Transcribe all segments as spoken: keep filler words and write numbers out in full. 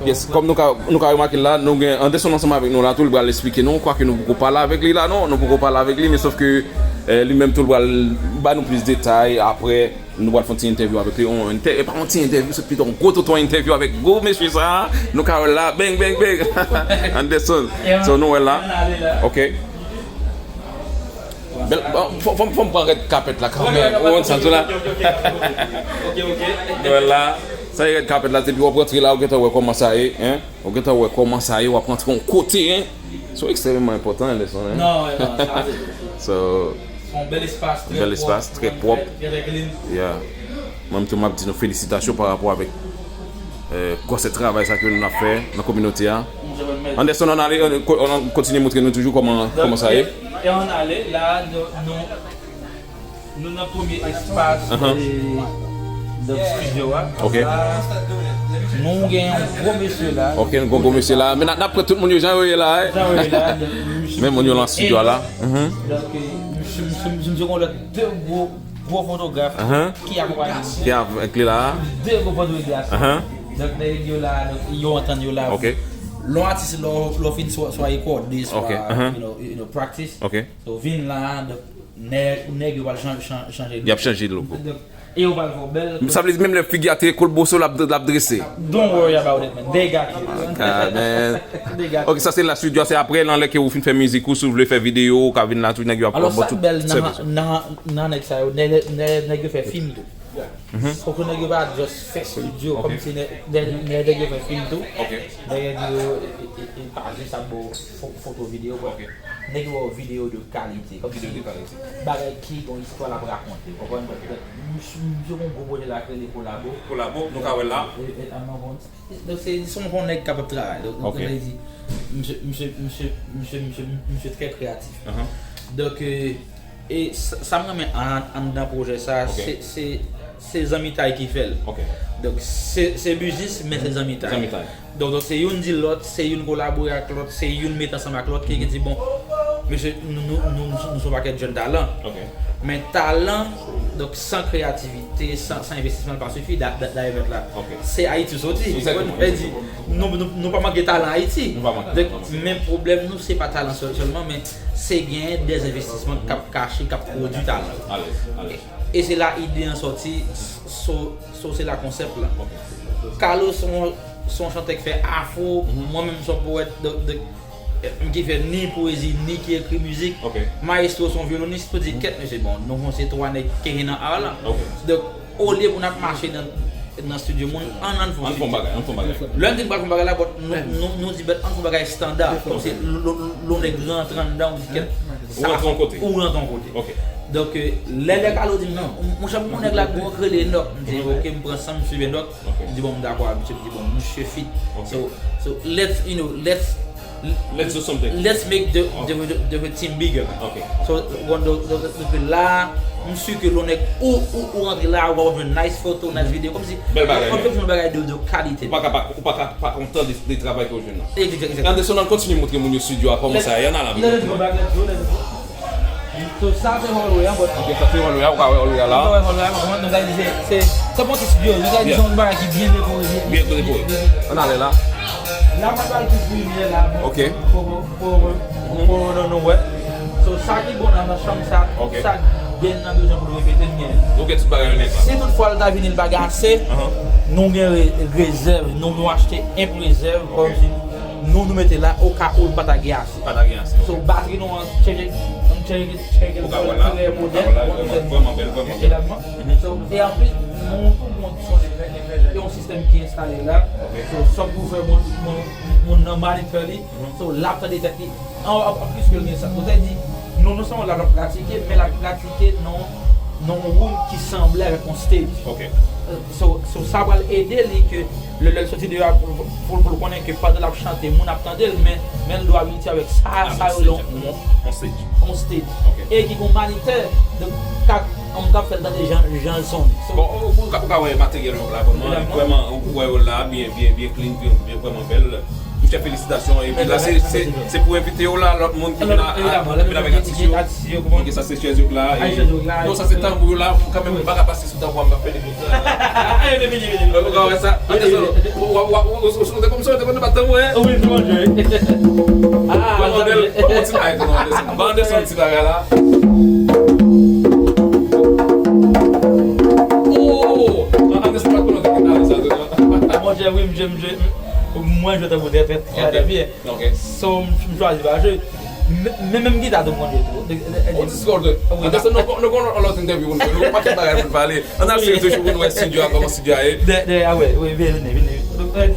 Yes, kòm nou ka, nou ka remake l la, nou gen Anderson ansanm avèk nou la tou, li pral esplike nou, kwake nou poko pale avèk li la non, nou poko pale avèk li, men sòf ke eh, li menm tou li pral ba nou plis detay apre, nou pral fè yon ti entèvyou avèk li, yon entè, e pa yon ti entèvyou, se pito yon gwo tonton entèvyou avèk gwo mesye sa, nou ka wè l la, bang, bang, bang, Anderson, so nou wè l la, ok. Bèl, bon, fò, fò, fò m pran rèd kapèt la kanmenm. Ou konn sa m di w la? Nou wè l la. Sa e rèd kapèt la, depi w ap rantre la, ou gentan wè kòman sa ye, en? Ou gentan wè kòman sa ye, w ap rantre yon kote, en? Se ekstrèmeman enpòtan, en, Anderson, en? Non, non, sa se So, se yon bèl espas, trè bèl espas, trè pwòp. Trè, trè clean. Yeah. Mwen menm tou, m ap di nou felisitasyon pa rapò avèk eh, gwosè travay sa ke nou ap fè nan kominote a. Anderson, ann ale, ann ko- ann kontinye montre nou toujou kòman, kòman sa ye. E ann ale, la, nou, nou, nou nan premye espas de, de studio a. Ok. Nou gen yon gwo mesye la. Ok, nou gen yon gwo mesye la. Men n ap, n ap pran tout moun yo jan yo ye la, eh. Jan yo ye la. Men moun yo lan studio a la. Mhm. Donk, eh, misye, misye, misye, misye gen lòt de gwo gwo fotograf ki akonpanye li. Ki avèk li la? De gwo fotograf. Donk, nèg yo la, donk, yo antann yo la. Ok. Lè yon atis, lè w, lè w fin swa, swa rekòde, swa, you know, you know, practice. Ok. So, vin la, donk, nèg, nèg yo pral chan- chan- chanje look. Y ap chanje look. Donk, e yo pral fè w bèl. Sa vle di, menm lè figi a te kolboso, l ap, l ap drese. Don't worry about it, man. They got you. Oh my God, man. They got you. Ok, sa se la studio, se apre, nan lè ke ou fin fè mizik ou, si w vle fè videyo, ou ka vin la tou, nèg yo ap pran bon tout sèvis. Alò, sa k bèl nan, nan, nan nèg sa yo, nèg, nèg, nèg yo fè fim tou. Mhm. Fòk nèg yo pa just fè studio, kòmsi nèg, nèg, nèg yo fè fim tou. Ok. Nèg yo, e, e, e, e pa jis ap ba w fo- foto, videyo, bon. Ok. Nèg yo ba w videyo de kalite. Kòmsi bagay ki gon istwa l ap rakonte. Ou konprann? Misye, misye gon gwo pwojè la k rele Kolabo. Kolabo, nou ka wè l la. E, e, e, an, an, bon, donk, se, se yon, yon nèg k ap travay. Donk, ok, sa vle di, misye, misye, misye, misye, misye, misye trè kreyatif. Donk, eh, e sa, sa m renmen an, anndan pwojè sa, ok, se, se, se zanmitay ki fè l. Ok. Donk, se, se biznis, men se zanmitay. Zanmitay. Donk, donk, se youn di lòt, se youn kolabore ak lòt, se youn met ansanm ak lòt, ki, ki di, bon, mesye, nou, nou, nou, nou, nou se yon pakèt jèn talan. Ok. Men talan, donk, san kreyativite, san, san envestisman, li pa sifi, da, da, dayè mèt la. Ok. Se Ayiti w soti. Exactement, exactement. Nou, nou, nou pa manke talan Ayiti. Nou pa manke. Donk, men pwoblèm nou, se pa talan sèl, sèlman, men se genyen de envestisman k ap kache, k ap pwodui talan. Alèz, alèz. E, e se la ide an sòti, so, so se la konsèp la. Ok. Carlo se yon, se yon chantè k fè afro, mhm, mwen menm se yon powèt, donk, donk, m ki fè ni pwezi, ni ki ekri mizik. Ok. Maestro se yon vyolonis, pou di, mhm, kèt, mesye, bon, nou se twa nèg kenyen nan art la. Ok. Donk, olye pou n ap mache nan, nan estidyo moun, ann, ann fè yon bagay, ann fè yon bagay. Lè n di n pral fè yon bagay la, but nou, nou, nou di, but ann fè yon bagay estanda. Kòmsi lè, lè, lè yon nèg rantre anndan, ou di, kèt, ou rantre yon kote. Ou rantre yon kote. Ok. Donk, eh, lè, lè Carlo di m, non, monchè, m gon nèg la, gwo k rele Enock. M di, ok, m pran san m swiv Enock. Ok. M di, bon, m dakò ak misye, m di, bon, misye fit. Ok. So, so, let's, you know, let's, let's do something. Let's make the, ok, the, the, the team bigger. Ok. So, bon, donk, donk, donk, la, m si ke lè yon nèg ou, ou, ou rantre la, ou ap jwenn nice foto, nice video, kòmsi, bèl bagay, ou ap jwenn bagay de, de kalite. Ou pa ka pa, ou pa ka pa kontan de, de travay ke w jwenn nan. Exact, exact. Anderson, ann kontinye montre moun yo studio a, kòman sa ye, ann al avèk yo. Let's go back, let's go, let's go. So, sa se hallway an, but ok, sa se hallway an, ou ka wè hallway an la. Ou ka wè hallway an, but nou ka di se, se, se pa yon ti studio, nou ka di se yon bagay ki byen dekore, byen, byen dekore. Ann ale la. La, mwen pral di limyè la, bon, ok, pou, pou, pou, pou nou, nou wè. So, sa ki bon nan, nan chanm sa, ok, sa gen nan bezwen pou nou repete, nou gen. Nou gen tout bagay yo nèt la. Si toutfwa l ta vini, l pa gen ase, ahan, nou gen re-, rezèv, nou, nou achte enp rezèv, ok, kòmsi nou, nou mete la, o ka ou l pa ta gen ase. Pa ta gen ase, ok. So, batri nou an, tcheke, an tcheke, tcheke l trè modèn, bon, nou fè vrèman bèl, vrèman bèl. Mhm. So, e anplis, nou tou bon, se yon sistèm ki enstale la. Ok. So, subwoofer, bon, bon, moun nan monitor li. Mhm. So, l ap tande tèt li. An, an, anplis ke l gen sa. Donk, sa vle di, nou, nou se yon lab l ap pratike, men l ap pratike nan, nan yon room ki sanble avèk yon stage. Ok. Euh, so, so, sa pral ede li ke lè, lè l soti deyò a pou, pou, pou l konnen ke pandan l ap chante, moun ap tande l, men, men l dwe abitye avèk sa, sa yo rele yon, yon stage. Yon stage. Ok. E ki gon monitor, donk, k ap M ka fè l tande jan, jan l sonnen. So, bon, ou, ou ka, ou ka wè materyèl yo la, vrèman, vrèman, ou wè yo la, byen, byen, byen clean, byen, byen, vrèman bèl. Monchè, felisitasyon. Epi la, se, se, se pou envite yo la, lòt moun ki vin a, a, vin avèk atis yo. Ki sa se chèz yo la, e, non, sa se tanbou yo la, kanmenm, m pa ka pase sou tanbou a, m ap fè de kout. Ou ka wè sa? Anderson, ou, ou, ou, ou, ou, ou te konn, ou te konn bat tanbou, hein? Wi, m konn jwe. Ban Anderson, ban Anderson ti bagay la. Oh! Anderson pa t konn jwe gita sa tou, non? Monchè, wi, m jwe, m jwe, m, mwen jwe tanbou trè, trè, trè, trè byen. Ok. So, m, m chwazi pa jwe. Men, men menm gita tou m konn jwe tou. Ou di score de. Wi. Anderson, nou, nou gon yon lòt entèvyou pou n fè, nou gon pakèt bagay pou n pale. Ann al swiv toujou pou n wè estidyo a, kòman estidyo a ye. De, de, a wè, wi, vini, vini. Donk, eh,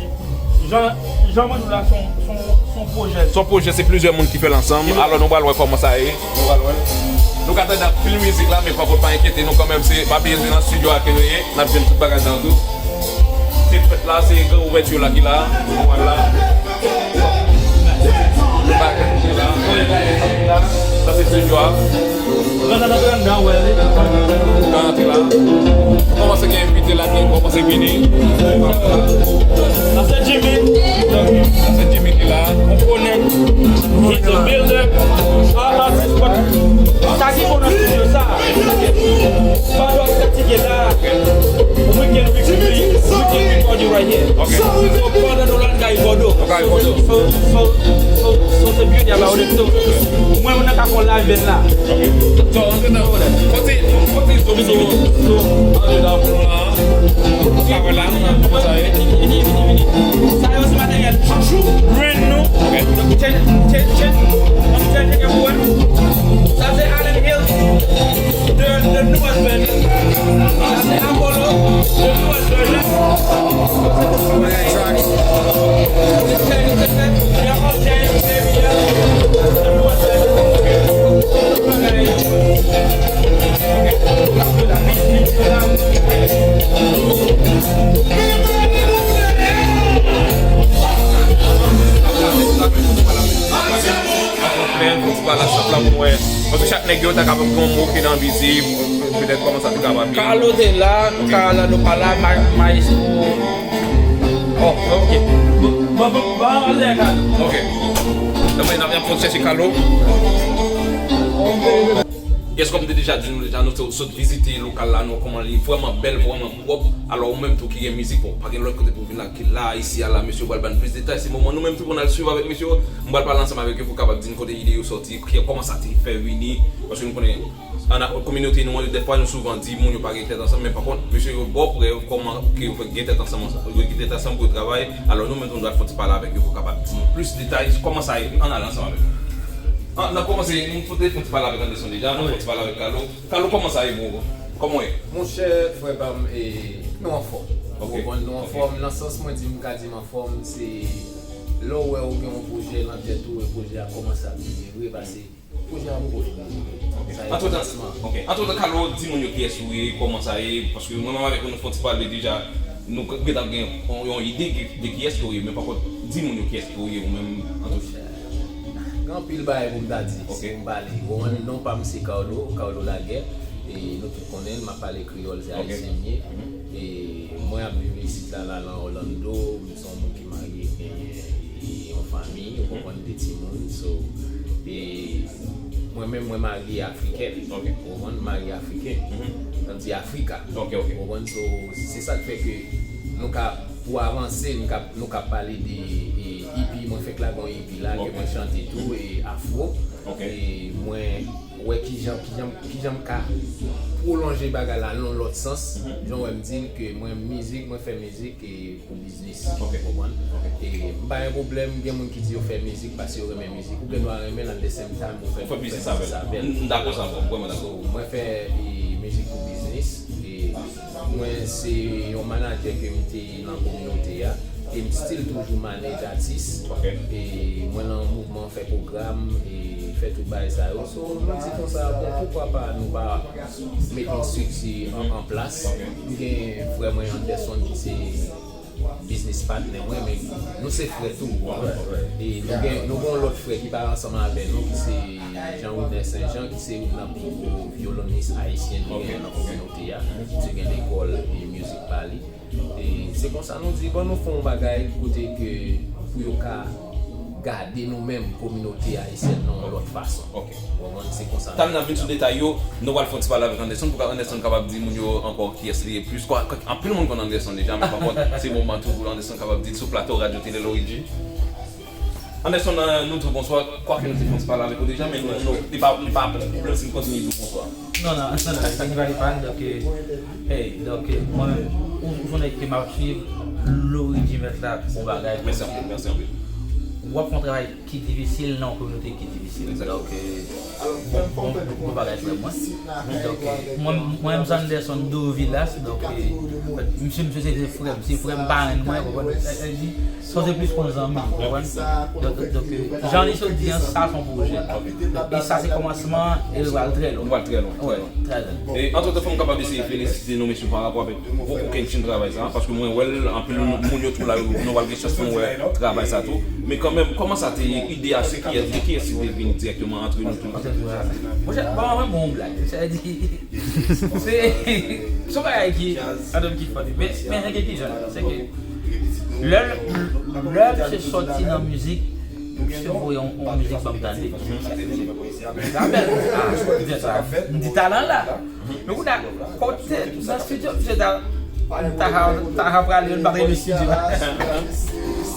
Jan, jan mwen di w la, se yon, se yon, se yon pwojè. Se yon pwojè, se plizyè moun ki fè l ansanm. Alò, nou pral wè kòman sa ye. Nou pral wè. Nou ka tande anpil mizik la, men pafòt pa enkyete nou kanmenm, se pa bliye se nan estidyo a ke nou ye. N ap jwenn tout bagay sa yo tou. Se fèt la, se gran ouvèti la ki la. Nou pral la. Bagay ki la. Sa se estidyo a. Rann nan, rann nan, wè li. Ka antre la. Kòmanse gen envite la ki kòmanse vini. Sa se Jimmy. Sa se Jimmy ki la. Ou konnen. He's a builder. A, atis, but sa ki bon nan estidyo sa. Bado ap pratike la. We can, we can, we can record you right here. Ok. So, pandan nou la, n ka record ou. Ok, record ou. So, so, so, so, se beauty about it too. Mwen, mwen nan ka fè yon live band la. Ok. So, antre nan, kote, kote zo, zo, antre nan pou nou la. Sa wè la, kòman sa ye? Vini, vini, vini, vini. Sa yo se materyèl brand new. Ok. Check, check, check. Check, check, check. Sa se Allen Hills. The, the newest version. Sa se Apollo. The newest version. Fè yon ti pale ansanm la pou mwen. Paske chak nèg yo ta kapab gen yon mo ki nan mizik, petèt kòman sa te kapab ye. Carlo te la, Carlo nou pa la, ma-, maestro. Oh, ok. Bon, bon, bon, bon, ale, Carlo. Ok. Donk, n ap, n ap sot chèche Carlo. Yes, kòm m te deja di nou deja, nou sot, sot vizite lokal la, nou wè kòman li vrèman bèl, vrèman pwòp. Alò, ou menm tou ki gen mizik, bon, pa gen lòt kote pou w vin la, ki la, isi a la, mesye yo pral ba n plis detay. Se moman nou menm tou pou n al swiv avèk mesye yo. M pral pale ansanm avèk yo pou kapab di n kote ide yo sòti, ki, kòman sa te fè vini. Paske nou konnen, an, kominote nou an, dèfwa nou souvan di moun yo pa gen tèt ansanm, men pa kont, mesye yo bò prèv kòman ke yo fè gen tèt ansanm, ansanm, yo gen tèt ansanm pou yo travay. Alò, nou menm tou nou pral fè yon ti pale avèk yo pou kapab di nou plis detay kòman sa ye. Ann ale ansanm avèk yo. An, n ap kòmanse, nou te fè yon ti pale avèk Anderson deja, nou fè yon ti pale avèk Carlo. Carlo, kòman sa ye, bro? Kòman w ye? Monchè, frè pa m, e, nou anfòm. Ok. Ou konprann, nou anfòm, nan sans mwen di m ka di m anfòm, se lè w wè ou gen yon pwojè nan tèt ou, e pwojè a kòmanse ap vini vre, paske pwojè a poko fin vini vre. Ok. Sa e kòmansman. Ok. Antretan, Carlo, di moun yo kiyès ou ye, kòman sa ye, paske mwen menm avèk ou, nou fè yon ti pale deja, nou gentan gen yon, yon ide de, de kiyès ke w ye, men pa kont, di moun yo kiyès ke w ye, ou menm, antretan. Gen anpil bagay pou m ta di, si m pale. Ou konprann, non pa m se Carlo, Carlo Laguerre. E nou tout konnen l, m ap pale kreyòl, se ayisyen m ye. E mwen ap viv isit la, la nan Orlando, m se yon moun ki marye, genyen yon fanmi, ou konprann, de timoun. So, e mwen menm, mwen marye afrikèn. Ou konprann, m marye afriken. Sa vle di Afrika. Ou konprann, so, se sa k fè ke nou ka, pou avanse, nou ka, nou ka pale de, e, EP, mwen fèk lage yon EP la, ke mwen chante tou, e afro. E mwen wè kijan, kijan, kijan m ka pwolonje bagay la nan yon lòt sans. Jan w wè m di l ke mwen mizik, mwen fè mizik e pou biznis. Ou konprann? E m pa gen pwoblèm, gen moun ki di yo fè mizik paske yo renmen mizik. Ou gen dwa renmen l, at the same time, ou fè, ou fè biznis avè l. M dakò sa, m vrèman dakò. So, mwen fè, e, mizik pou biznis. E mwen se yon manadjè ke m te nan kominote a. E m still toujou manage atis. E mwen nan mouvman fè pwogram, e fè tout bagay sa yo. So, nou di konsa, bon, poukwa pa nou pa met yon estrikti an, an plas. M gen frè mwen Anderson ki se business partner mwen, men nou se frè tou, ou konprann? E nou gen, nou gen yon lòt frè ki pale ansanm avè nou, ki se Jean Wilner Saint Jean, ki se youn nan pi gwo vyolonis ayisyen nou genyen nan kominote a. Misye gen lekòl e mizik pa li. E se konsa nou di, bon, nou fè yon bagay kote ke pou yo ka gade nou menm kominote ayisyèn nan yon lòt fason. Ok. Ou konprann? Se konsa. Tan n ap vin sou detay yo, nou pral fè yon ti pale avèk Anderson pou ka Anderson kapab di moun yo ankò kiyès li ye plis. Kwa, anpil moun konn Anderson deja, men pa kont, se moman tou pou Anderson kapab di l sou plato Radyo Tele Loridji. Anderson, euh, nou di w bonswa, kwake nou te fè yon ti pale avèk ou deja, men nou, nou, li pa, li pa pwoblèm si n kontinye di w bonswa. Non, non, non, non, li pa, li pa, donk, euh, hey, donk, euh, mwen menm, ou, ou konnen ke m ap swiv Loridji Mèt la, bon bagay. Mèsi anpil, mèsi anpil. W ap fè yon travay ki difisil nan yon kominote ki difisil. Donk, euh, bon, bon, bon bagay, frè mwen. Donk, euh, mwen, mwen menm, Sanderson Dovilas, donk, euh, misye, misye se, se frè m, se frè m, parenn mwen, ou konprann? Sa, sa di, sa se plis pou zanmi, ou konprann? Donk, donk, donk, euh, jan li sot di an, sa se yon pwojè. E sa se kòmansman, e l pral trè lwen. Li pral trè lwen, trè lwen. Trè lwen. E, antretan, fò m kapab eseye felisite nou, mesye, pa rapò avèk gwo kokennchenn travay sa, paske mwen wè l, anpil moun yo tou la, nou pral gen chans pou nou wè travay sa tou. Men kanmenm, kòman sa te ye, ide a, se kiyès, de kiyès ide vin dirèkteman antre nou tou? Monchè, bon, mwen bon blag. Sa vle di, se, se yon bagay ki, adan ki funny. Men, men gen ki jan, se ke lè, lè misye sòti nan mizik, misye voye yon, yon mizik ban m tande. Sa bèl. Ah, m di talan la. Men kounye a, kote nan estidyo, misye ta, ta, ta, ta prale, yo pa t rele estidyo.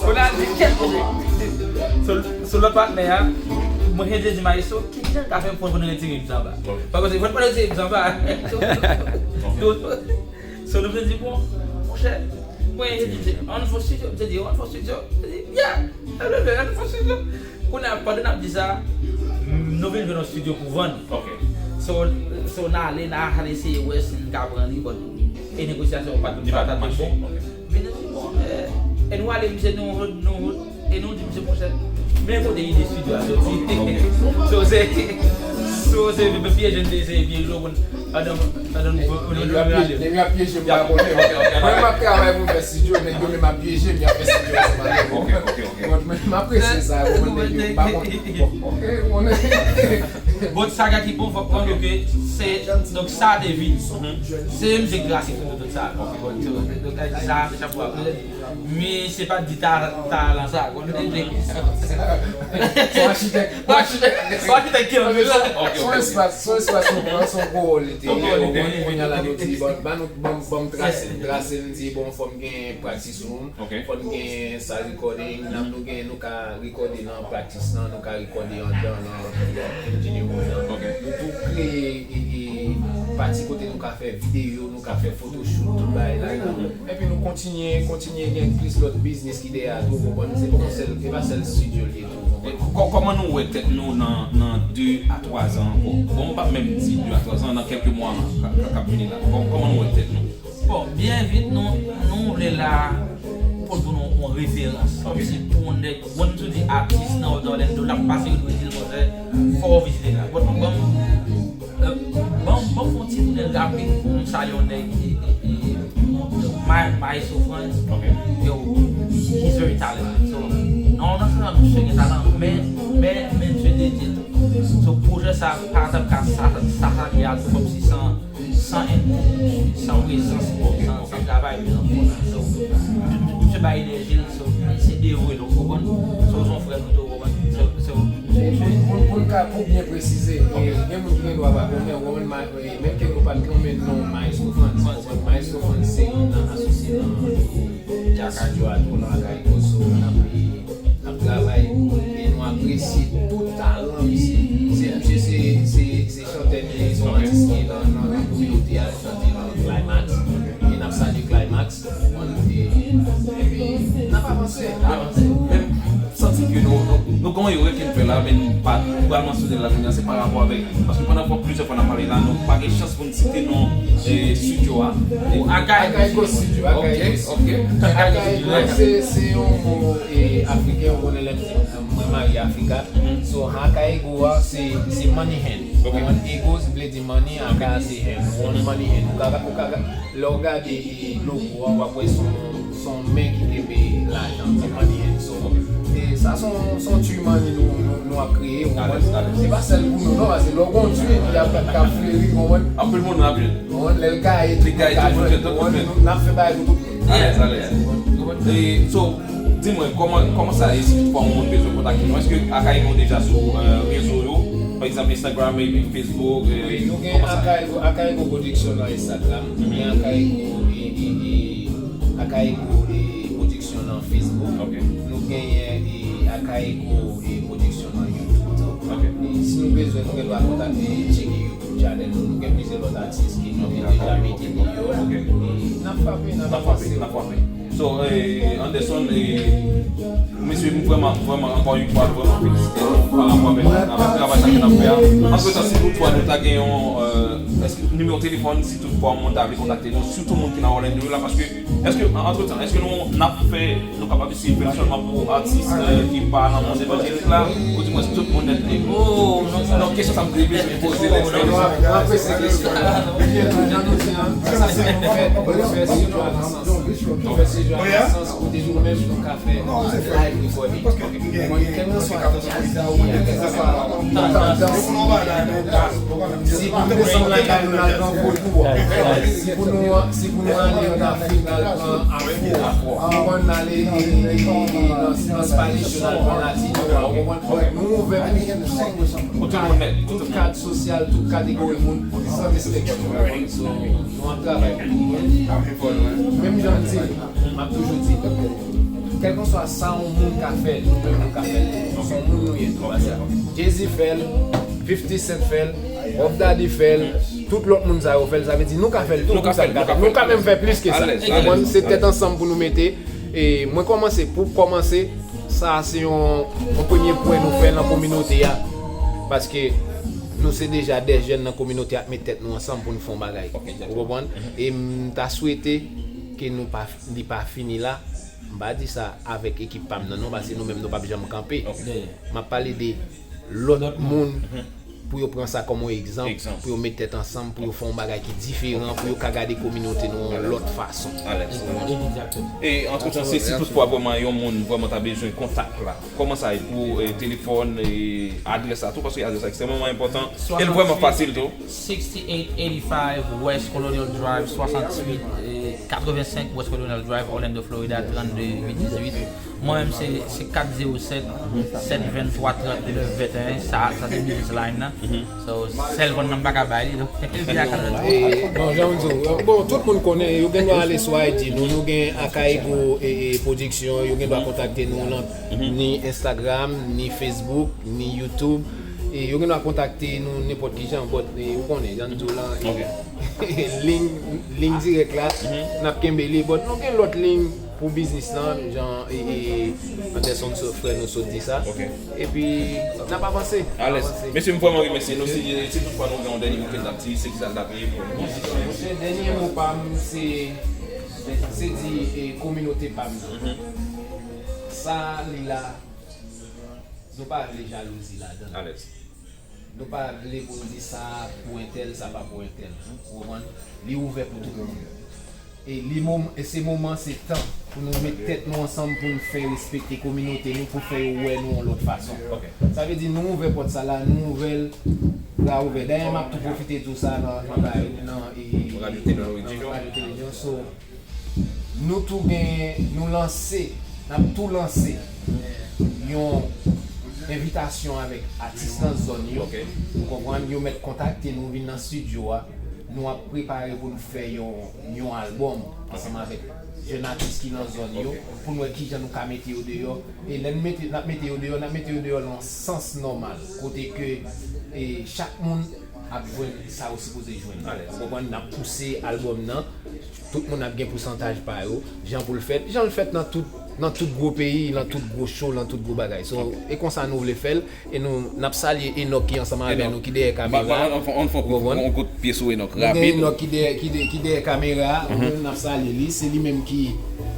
Kounye a, li kèt sou, sou lòt patnè a, mwen te di maestro, ki jan ka fè pou nou retire m anba? Paske fò nou retire m anba. So, nou te di, bon, monchè, mwen te di, ann fè estidyo, m te di, ann fè estidyo, m te di, yeah, ann fè estidyo. Kounye a, pandan n ap di sa, nou vin jwenn yon estidyo pou vann. Ok. So, so n ale, n al eseye wè si n ka pran li, but e negosyasyon pa t, pa t bon. Ok. Men nou di, bon, eh, e nou ale, misye, nou, nou, e nou di, misye, monchè, men kote ide estidyo a soti. Ok. So, se, so, se pyeje n te eseye pyeje w, pandan, pandan nou, nou, nou, nou pyeje. Nèg yo ap pyeje m, pa konnen. Ok, ok, ok. Mwen, m ap travay pou m fè estidyo, nèg yo menm ap pyeje m, y ap fè estidyo ansanm avè m. Ok, ok, ok. Bon, men m apresye sa, ou konn nèg yo, m pa konn. Ok, ou konnen. Bon, sa ki bon, fòk konnen ke se, donk, sa te vin. Se misye ki trase tout, tout sa. Bon, donk, sa, se chapo a. Men se pa di ta, talan sa, konnen. Se yon achitèk. Yon achitèk, yon achitèk ki anvi sa. Ok, ok. Se yon espas, se yon espas nou pran, se yon gwo wòl li te ye. Kounye a la nou di, bon, ban nou, ban, ban m trase, trase, m di, bon, fò m gen practice room. Ok. Fò n gen sal recording, nan nou gen, nou ka recorde nan practice lan, nou ka recorde anndan nan engineering nan. Ok. Nou tou kreye, e, e, pati kote nou ka fè videyo, nou ka fè photoshoot, tout bagay ladan. Epi nou kontinye, kontinye gen plis lòt biznis ki dèyè a tou, ou konprann? Se pa yon sèl, se pa sèl studio li ye tou, ou konprann? Kò-, kòman nou wè tèt nou nan, nan de a twa zan ankò? Bon, m p ap menm di de a twa zan, nan kèlke mwa ka, ka, k ap vini la. Kò-, kòman nou wè tèt nou? Bon, byen vit, nou, nou vle la pou, pou nou yon referans. Kòmsi pou yon nèg, bon, nou di atis nan Orlando, l ap pase, yo dwe di l, monchè, fò w vizite la. Bon, ban m, euh, ban m, ban m fè yon ti tounen rapid pou m salye yon nèg ki, ki, ki, My, Maestro Frantz, yo, he's very talented. So, non, non sèlman misye gen talan, men, men, men misye dedye tou. So, pwojè sa, pa t ap ka sa, sa, sa, li al kòmsi san, san input, san prezans, san, san travay, men nan fon la. So, misye bay enèji l, so, se devwe l, ou konprann? So, se yon frè nou tou, ou konprann? So, so, misye, misye. Pou, pou, pou l ka, pou byen presize, e, gen moun ki gen dwa pa konnen, ou konprann, ma-, e, menm ke nou pa t konnen non Maestro Frantz, ou konprann? Maestro Frantz se youn nan asosye nan Djaka Djwa tou nan Akayiko, so, n ap, n ap travay e nou apresye tout talan misye. Se, misye se, se, se chantè, men se yon atis ki nan, nan, nan kominote a, chante nan Climax. E n ap salye Climax. E, epi, n ap avanse. Men, men m santi ke nou, nou, nou Gon erè ke n fè la, men nou pa, nou pral mansyone l la kounye a, se pa rapò avèk, paske pandan fwa, plizyè fwa n ap pale la, nou pa gen chans pou n site non, eh, studio a. Ou Akaigo Studio, Akaigo Studio. Ok, ok. Akaigo, se, se yon mo, eh, afriken, ou konnen lè m di, mwen marye Afrika. So, Akaigo a, se, se money hand. Ou konprann? Ego vle di money, aka se hand. Ou konprann? Money hand. Ou ka, ou ka, lè w gade, eh, logo a, w ap wè se yon, se yon men ki kenbe lajan, se money hand. So, e sa se yon, se yon tree money nou, nou, nou ap kreye, ou konprann? Se pa sèl pou nou, non, paske lè w gen yon tree epi ap, ap fleri, ou konprann? Anpil moun ap jwenn. Ou konprann? Lè l gaye, tout moun ka jwenn, ou konprann? N ap fè bagay pou tout moun. Alèz, alèz. E, so, di mwen, kòman, kòman sa ye si toutfwa yon moun bezwen kontakte nou? Èske Akaigo deja sou, eh, rezo yo? Pa egzanp, Instagram, maybe Facebook, eh, wi, nou gen Akaigo, Akaigo Production nan Instagram, nou gen Akaigo, e, e, e, Akaigo, e, Production nan Facebook, nou genyen, e, Akaigo, e, Production nan YouTube tou. E si nou bezwen, nou gen dwa kontakte, tcheke YouTube channel nou, nou gen plizyè lòt atis ke nou te deja mete deyò. E n ap frape, n ap avanse. So, eh, Anderson, eh, mesye, m vrèman, vrèman, ankò yon fwa, vrèman felisite nou pa rapò avèk, avèk travay sa ke n ap fè a. Antretan, si toutfwa nou ta gen yon, eh, èske nimewo telefòn, si toutfwa yon moun ta vle kontakte nou, sitou moun ki nan Orlando yo la, paske, èske, an, antretan, èske nou, n ap fè, nou kapab eseye fè l sèlman pou atis, eh, ki pa nan mond evanjelik la, ou di mwen si tout moun nèt li? Oh, non, non, kesyon sa m te bezwen poze lè. Mwen apresye kesyon an. Jan nou di an, sa se yon fèt, yon fèt, Fè se jwe nan sans kote nou menm nou ka fè live recording. Bon, kèlkeswa tandans, kèlkeswa tandans, si pou nou desann lakay nou, n al pran vodou, si pou nou, si pou nou ale an Afrik, n al pran afro, pou n ale nan, nan Spanish yo, n al pran latino, nou ouvè pou tout kad sosyal, tout kategori moun, san restriksyon. So, nou ap travay pou nou. Menm jan m di, m ap toujou di, kèlkeswa sa yon moun ka fè, nou menm nou ka fè l tou. Se yon moun nou ye tou. Paske Jay-Z fè l, fifty Cent fè l, Puff Daddy fè l, tout lòt moun sa yo fè l, sa vle di nou ka fè l tou. Nou ka fè l, nou ka fè l. Nou ka menm fè plis ke sa. Ou konprann? Se tèt ansanm pou nou mete. E mwen kòmanse, pou kòmanse, sa se yon, yon premye pwen nou fè nan kominote a. Paske nou se deja de jèn nan kominote a k met tèt nou ansanm pou n fè yon bagay. Ou konprann? E m ta swete ke nou pa, li pa fini la. M pa di sa avèk ekip pa m nan non, paske nou menm nou p ap janm kanpe. M ap pale de lòt moun pou yo pran sa kòm yon egzanp, pou yo met tèt ansanm, pou yo fè yon bagay ki diferan, pou yo ka gade kominote nou yon lòt fason. E antretan, se si toutfwa vrèman yon moun vrèman ta bezwen kontak la, kòman sa ye pou, eh, telefòn, eh, adrès la tou, paske adrès la ekstrèmeman enpòtan, e l vrèman fasil tou. Sixty-eight eighty-five West Colonial Drive, swasantuit, eh, katrevensenk West Colonial Drive, Orlando, Florida, trannde uit dizuit. Mwen menm se, se kat zewo sèt, sèt venntwa, trannde venteyen. Sa, sa se business line nan. So, sèl phone nan m pa ka bay li, donk, via kanal. E, bon, jan m di w, bon, tout moun konnen, yo gen dwa ale sou I G nou, nou gen Akaigo, e, e, Production, yo gen dwa kontakte nou nan, ni Instagram, ni Facebook, ni YouTube. E yo gen dwa kontakte nou nenpòt ki jan, but, e, ou konnen, jan m di w lan, e, liy, liy dirèk la, n ap kenbe li, but nou gen lòt liy pou biznis lan, jan, e, e, Anderson so-, frè nou sot di sa. Epi, n ap avanse. Alèz. Mesye, m vrèman remèsye nou. Si, si toutfwa nou gen yon dènye mo ke n t ap di, se kisa l t ap ye pou nou? Monchè, dènye mo pa m, se, se di, e, kominote pa m nan. Sa li la, nou pa vle jalouzi ladan l. Nou pa vle pou n di sa pou entèl, sa pa pou entèl. Ou konprann? Li ouvè pou tout moun. E li mom-, e se moman, se tan pou nou met tèt nou ansanm pou n fè respekte kominote nou, pou fè yo wè nou yon lòt fason. Sa vle di nou ouvè pòt sa la, nou ouvè l, bra ouvè. Dayè, m ap tou pwofite di w sa nan, nan, nan, e, nan radyo televizyon. So, nou tou gen, nou lanse, n ap tou lanse yon envitasyon avèk atis nan zòn yo. Ou konprann, yo mèt kontakte nou, vin nan estidyo a. Nou ap prepare pou n fè yon, yon albòm ansanm avèk jèn atis ki nan zòn yo, pou n wè kijan nou ka mete yo deyò. E lè n mete, n ap mete yo deyò, n ap mete yo deyò nan sans nòmal, kote ke, e, chak moun ap jwenn sa yo sipoze jwenn. Ou konprann? N ap pouse albòm nan, tout moun ap gen pousantaj pa yo, jan pou l fèt, jan l fèt nan tout nan tout gwo peyi, nan tout gwo show, nan tout gwo bagay. So, e konsa nou vle fè l, e nou, n ap salye Enock ki ansanm avè nou, ki dèyè kamera. Ou konprann? On kout pye sou Enock rapid. Nou gen Enock ki dèyè, ki dèyè, ki dèyè kamera, ou konprann, n ap salye li, se li menm ki,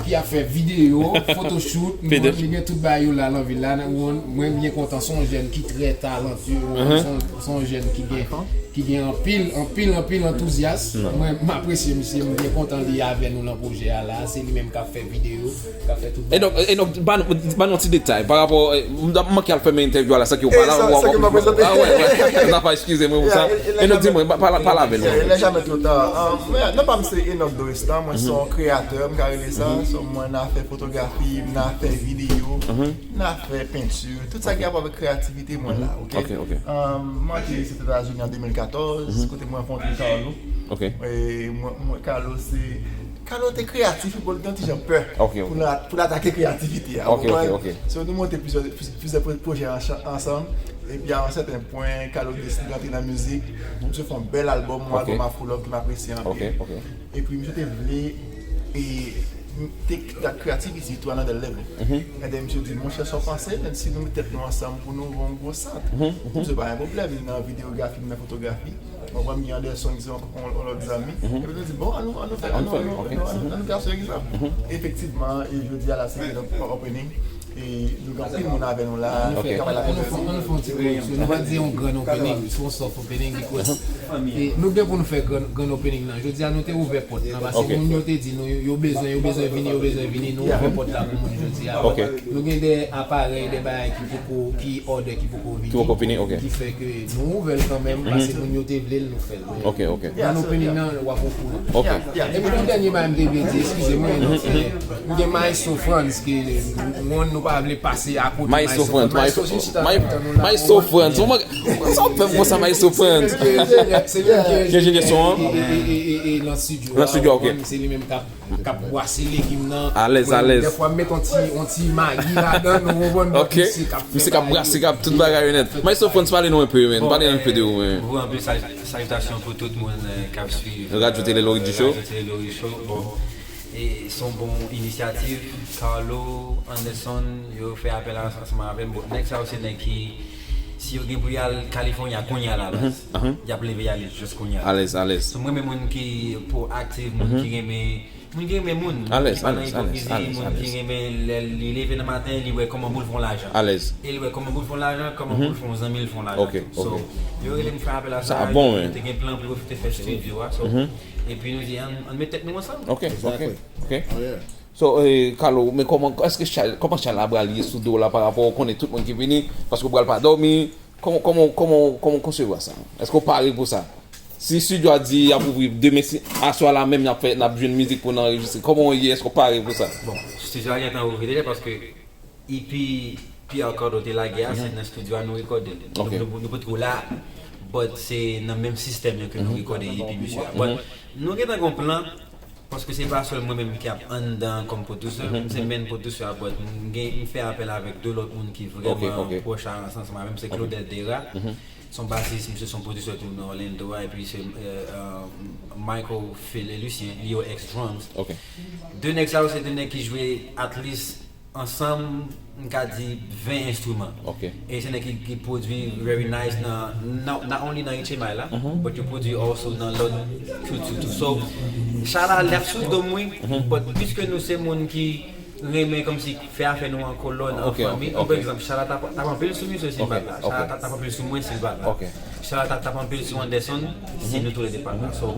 ki ap fè videyo, photoshoot, nou konprann, li gen tout bagay yo la nan vil la, mwen, mwen byen kontan, se yon jèn ki trè talantye, ou konprann, se yon, se yon jèn ki gen, ki gen anpil, anpil, anpil antouzyas, mwen, m apresye misye, m byen kontan li avè nou nan pwojè a la, se li menm k ap fè videyo, k ap fè tout bagay. Enock, Enock, ban nou, ban nou yon ti detay pa rapò, eh, m t ap manke al fèmen entèvyou a la, san ke w pa la, w ap prezante. Ah, wè, wè. N ap eskize mwen pou sa. Enock, di mwen, pale avè nou. Il n'est jamais trop tard. Non pa m se Enock Dorestan, mwen se yon kreyatè, m ka rele sa. So, mwen nan afè fotografi, m nan afè videyo, m nan afè penti, tout sa ki rapò avèk kreyativite mwen la, ok? M antre Setazini an de mil katòz, kote mwen rankontre Carlo. E mwen, mwen, Carlo se Carlo te kreyatif, li te yon ti jan pè pou l, pou l atake kreyativite a. Se nou monte plizyè, plizyè pwojè ansanm. Epi a yon sèten pwen, Carlo deside rantre nan mizik. Misye fè yon bèl albòm, yon albòm Afro Love ke m apresye anpil. Epi misye te vle e, take that creativity to another level. And then misye di, monchè, sa w panse, menm si nou met tèt nou ansanm pou nou yon gwo sant? Misye pa gen pwoblèm, li nan videyografi, li nan fotografi. Mwen, mwen, gen Anderson ki se yon, yon, yon lòt zanmi. Epi nou di, bon, ann nou, ann nou fè, ann nou, ann nou, ann nou, ann nou fè yon egzanp. Efektivman, e jodi a la, se yon opening. E nou gen anpil moun avè nou la. Ann nou fè, ann nou fè, ann nou fè yon ti pwodiksyon. Nou pa di yon grand opening, se yon soft opening, because e nou gen pou nou fè grand, grand opening nan. Jodi a, nou te ouvè pòt lan, paske moun yo te di nou, yo, yo bezwen, yo bezwen vini, yo bezwen vini, nou ouvè pòt la pou moun jodi a. Nou gen de aparèy, de bagay ki poko, ki òdè ki poko vini, ki poko vini, ok, ki fè ke nou ouvè l kanmenm, paske moun yo te vle l, nou fè l. Men nan opening nan, w ap okouran. Epi yon dènye bagay m te vle di, eskize mwen, m gen Maestro Frantz, ke nou, nou pa vle pase akote Maestro Frantz. Maestro Frantz, Maestro Frantz, sa w fè m konsa, Maestro Frantz? Se li menm ki enjenyè son an. Nan estidyo a, ok. Se li menm k ap k ap bwase legim nan. Alèz, alèz. Dèfwa m met yon ti, yon ti magi ladan, nou konprann, donk misye k ap fè bagay yo. Misye k ap brase, k ap tout bagay yo nèt. Maestro Frantz, pale nou enpe, men. Pale nou enpe de ou, men. Bon, anpil sal-, salitasyon pou tout moun, eh, k ap swiv, eh, Radyo Tele Lori Show. Radyo Tele Lori Show. Bon, e se yon bon inisyativ. Carlo, Anderson, yo fè apèl ansanm avè m. Bon, nèg sa yo se nèg ki, si yo gen pou y al California kounye a la, baz, y ap leve y ale jis kounye a. Alèz, alèz. So, mwen menm moun ki pwoaktif, moun ki renmen Moun ki renmen moun, moun ki pa nan ipokrizi, moun ki renmen lè li leve nan maten, li wè kòman pou l fè yon lajan. E li wè kòman pou l fè yon lajan, kòman pou l fè yon zanmi l fè yon lajan tou. So, yo rele m fè apèl a sa, yo te gen plan pou yo te fè estidyo a. So, epi nou di, ann, ann met tèt nou ansanm. Ok, ok, ok. So, eh, Carlo, men kòman, èske chay, kòman chay la pral ye sou do w la pa rapò, ou konnen tout moun ki vini, paske w pral pa dòmi, Kòman, kòman, kòman, kòman w konsevwa sa? Èske w pare pou sa? Si estidyo a di y ap ouvri demen, si aswè la menm n ap fè, n ap jwenn mizik pou n anrejistre, kòman w ye? Èske w pare pou sa? Bon, estidyo a gentan ouvri deja, paske E P P R Cardo te lage a, se nan estidyo a nou rekòde l. Nou, nou, nou potko la, but se nan menm sistèm yo ke nou rekòde E P misye a. But nou gentan gon plan, paske se pa sèl mwen menm ki ap anndan kòm producer, m se main producer, but m gen, m fè apèl avèk de lòt moun ki vrèman pwòch a, ansanm avè m, se Claudel Dera. Se yon basis, misye se yon producer tou nan Orlando a, epi se, eh, eh, Michael Phil et Lucien, Leo X Drums. De nèg sa yo, se de nèg ki jwe at least ansanm, m ka di ven enstriman. E se nèg ki, ki pwodui very nice nan, not, not only nan H M I la, but yo pwodui also nan lòt kilti tou. So, chay la, l ap sou do m, wi, but piske nou se moun ki renmen kòmsi fè afè nou an kolòn, an fanmi, pa egzanp, chay la t ap, t ap anpil sou misye si m pa t la. Chay la t ap, t ap anpil sou mwen si m pa t la. Chay la t ap, t ap anpil sou Anderson si nou toulède pa t la. So,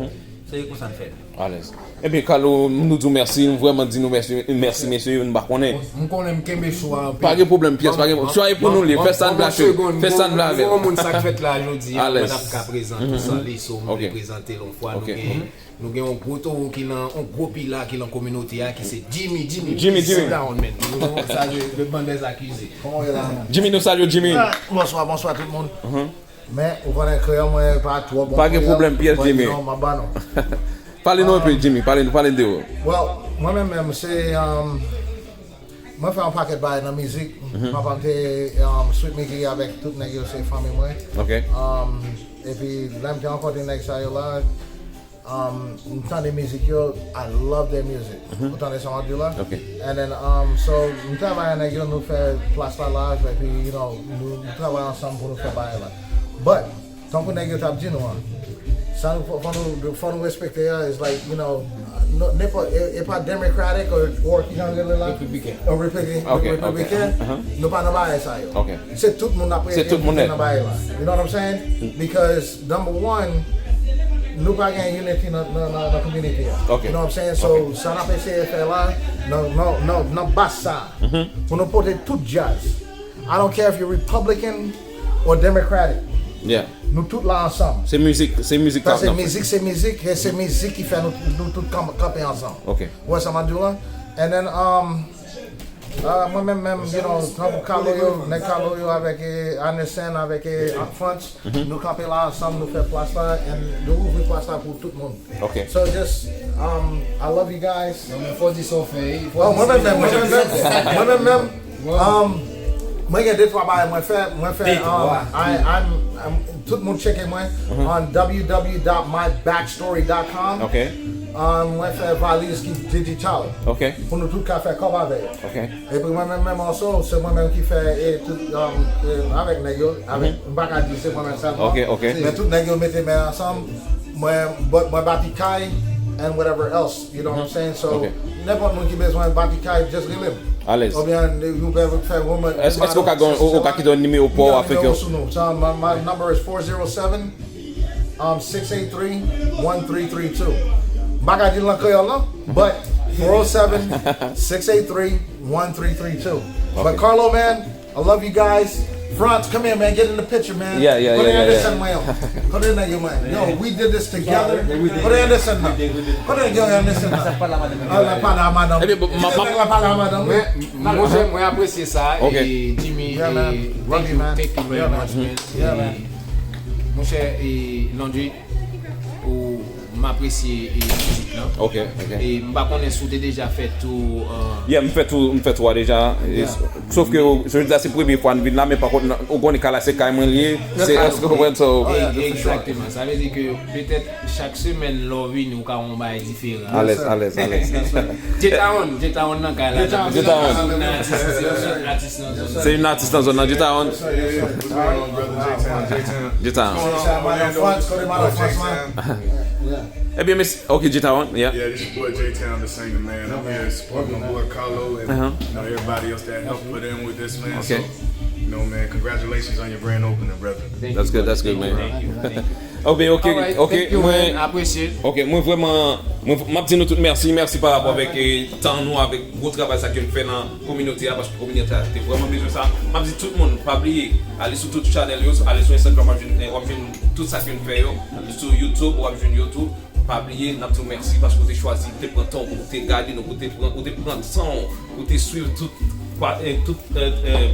se konsa n fè l. Alèz. Ebyen, Carlo, nou di w mèsi, nou vrèman di nou mèsi, mèsi, mesye, nou pa konnen. M konnen m kenbe cho a anpil. Pa gen pwoblèm, pyès, pa gen pwoblèm. Cho a e pou nou li, fè sa n vle avè l. Fè sa n vle avè l. Yon moun sa k fèt la jodi a, mwen ap ka prezante w san li, so m vle prezante l yon fwa. Nou gen, nou gen yon gwo towo ki nan, yon gwo pila ki nan kominote a, ki se Jimmy, Jimmy, Jimmy, sit down, man. Nou sa de, de bann dèzakize. Kòman w ye la, man? Jimmy, nou salye w, Jimmy. Bonswa, bonswa tout moun. Men, ou konnen kreyòl mwen pa twò bon. Pa gen pwoblèm, pyès Jimmy. Non, m ap ba nou. Pale nou enpe, Jimmy, pale nou, pale de ou. Well, mwen menm, menm, se, um, mwen fè yon pakèt bagay nan mizik. Papa m te, um, Sweet Mickey avèk tout nèg yo, se fanmi mwen. Um, epi, lè m te rankontre nèg sa yo la, Um, m tande mizik yo, I love their music. Ou tande sa m ap di la? And then, um, so, m travay ak nèg yo, nou fè plas la live, epi, you know, nou, nou travay ansanm pou nou fè bagay la. But, tankou nèg yo t ap di nou an, sa nou, fò, fò nou, fò nou respekte a, is like, you know, no, nenpòt, e, e pa Democratic or, or ki jan yo rele la? Republican. Or Republican, Republican. Nou pa nan bagay sa yo. Se tout moun ap Se tout moun nèt. Nan bagay la. You know what I'm saying? Because, number one, nou pa gen unity nan, nan, nan, nan community a. You know what I'm saying? So, sa n ap eseye fè la, nan, nan, nan, nan bas sa, pou nou pote tout jazz. I don't care if you're Republican or Democratic. Nou tout la ansanm. Se mizik, se mizik Sa se mizik, se mizik, e se mizik ki fè nou, nou tout kan-, kanpe ansanm. Ou wè sa m ap di w la? And then, um, uh, mwen menm, menm, you know, tankou Kalo yo, nèg Kalo yo avèk, eh, Anderson, avèk, eh, Frantz, nou kanpe la ansanm, nou fè plas la, and nou ouvri plas la pou tout moun. So just, um, I love you guys. Mwen menm menm, mwen menm menm, mwen menm menm, um, mwen gen de twa bagay mwen fè, mwen fè, um, I, I'm, I'm, tout moun tcheke mwen on w w w dot my backstory dot com. Um, mwen fè valiz ki digital. Pou nou tout ka fè kòb avè yo. Epi mwen menm menm also, se mwen menm ki fè e tout, um, e, avèk nèg yo, avèk, m pa ka di se mwen menm sèlman. Men tout nèg yo mete men ansanm, mwen, but mwen bati kay and whatever else, you know what I'm saying? So, nenpòt moun ki bezwen bati kay, just rele m. Alèz. Oubyen, nou pè fè woman. Èske, èske ou ka gon, ou, ou ka kite yon nimewo pa w avèk yo? Sou nou. So, my, my number is four zero seven, um, six eight three, one three three two. M pa ka di l nan kreyòl, non, but four oh seven, six eight three, one three three two. But Carlo, man, I love you guys. Frantz, come here, man. Get in the picture, man. Yeah, yeah, yeah, yeah, yeah. Kote Anderson mwen yo? Kote nèg yo mwen? Yo, we did this together. Kote Anderson nan? Kote nèg yo Anderson nan? Ala pale a madanm. Ebyen, bon, ma, ma, Nèg la pale a madanm. Mwen, monchè, mwen apresye sa. E Jimmy, e, thank you, thank you very much, man. E, monchè, e, Landry, ou, m apresye, e, mizik lan. E m pa konnen si w te deja fè tou, e, Yeah, m fè tou, m fè tou a deja. E, sof ke, jodi a se premye fwa n vin la, men pa kont, ou konnen kay la se kay mwen li ye, se, èske w konprann? So, e, egzakteman. Sa vle di ke petèt chak semèn lè w vini, ou ka wè yon bagay diferan. Alèz, alèz, alèz. J-Town, J-Town nan kay la. J-Town. J-Town. Se yon atis nan zòn nan, J-Town. J-Town. Ebyen, mesi. Ok, J-Town, yeah. Yeah, this your boy J-Town, the singer, man. I'm here supporting my boy Carlo and, you know, everybody else that helped put in with this, man. So, you know, man, congratulations on your grand opening, brother. That's good, that's good, man. Ok, ok, ok, mwen, ok, mwen vrèman, mwen, m ap di nou tout mèsi, mèsi pa rapò avèk, eh, tan nou, avèk gwo travay sa ke n fè nan kominote a, paske kominote a te vrèman bezwen sa. M ap di tout moun, pa bliye, ale sou tout channel yo, ale sou Instagram, w ap jwenn, w ap jwenn tout sa ke n fè yo, sou YouTube, w ap jwenn YouTube. Pa bliye, n ap di w mèsi paske w te chwazi, w te pran tan w pou w te gade nou, pou w te pran, ou te pran san w, pou w te swiv tout, pa, eh, tout, eh, eh,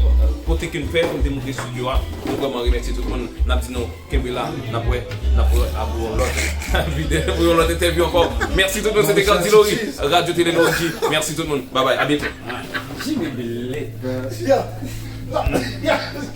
kote ke n fè, pou n te montre estidyo a. Nou vrèman remèsye tout moun. N ap di nou, kenbe la, n ap wè, n ap wè a pou yon lòt videyo, pou yon lòt entèvyou ankò. Mèsi tout moun, se te Cardi Lori, Radyo Tele Lori. Mèsi tout moun, babay, a byento. Jimmy Blade, bro. Yeah. Yeah.